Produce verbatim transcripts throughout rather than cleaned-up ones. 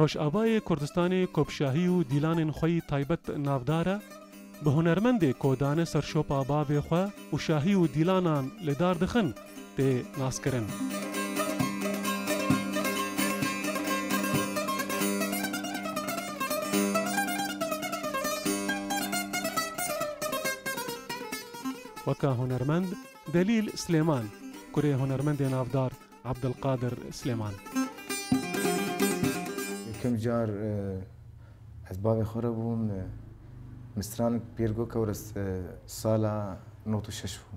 Rojavayê Kurdistanê ku bi şahî û dîlanên xwe yî taybet navdar e, bi hunermendê ku dane ser şopa bavê xwe û şahî û dîlanan li dar dixin tê naskirin. Weke hunermend Delîl Silêman, kurê hunermendê navdar Abdulkadir Silêman. Yekem car, e, ez bavê xwe re bûm, e, min stranek pêr got, kewres, e, sala nod û şeş bû.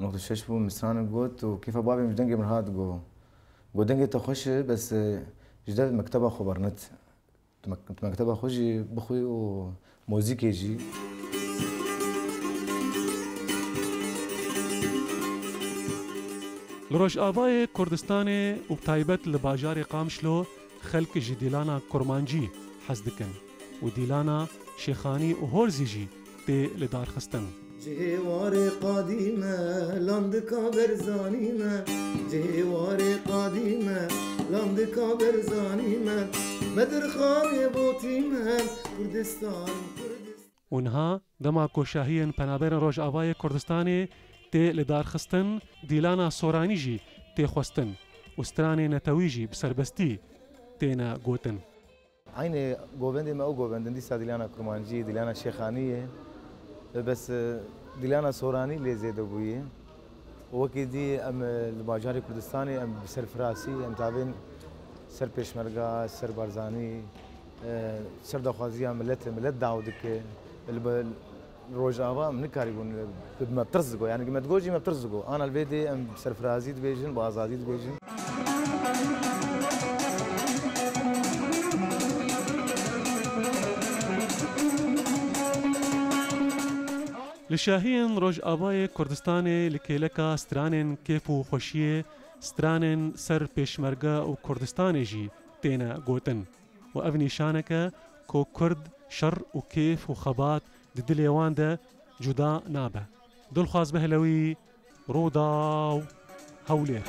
Nod û şeş bû, min stranek got û kêfa bavê min ji dengê min hat got. Got, dengê te xweş e, bes, e, ji dev mekteba xwe bernet. Tu mek-, tu mekteba xwe jî bixwî û muzîkê jî. Li Rojavayê Kurdistanê û bi taybet li bajarê Qamişlo xelk ji dîlana kurmancî hez dikin û dîlana şêxanî û horzî jî tê lidarxistin. Cihê warê qadî me, landika berzanî me. Cihê warê qadî me, landika berzanî me. Me dirxanê botî me, Kurdistan, Kurdistan. Û niha dema ku şahiyên penaberên Rojavayê Kurdistanê tê lidarxistin, dîlana soranî jî tê xwestin û stranê netewî jî bi serbestî têne gotin. Eynê govendê me ew govend in, dîsa dîlana kurmancî, dîlana şêxanî ye. Bes, e, dîlana soranî lê zêde bûye. Wekî dî em, e, li bajarê Kurdistanê em bi serfirasî, em tavên ser pêşmerga, ser Barzanî, e, ser daxwaziya milet, milet daw dike. Li be-, Rojava em nikarîbûn, bi me tirs digo. Yani me digo jî me tirs digo. Ana li vê dê em bi serfirazî dibêjin, bi azadî dibêjin. Li şahiyên Rojavayê Kurdistanê li kêleka stranên kêf û xweşiyê, stranên ser pêşmerge û Kurdistanê jî têne gotin. û ev nîşanek e ku Kurd şer û kêf û xebat di dilê wan de cuda nabe. Dilxwaz Behlewî, Rûdaw, Hewlêr.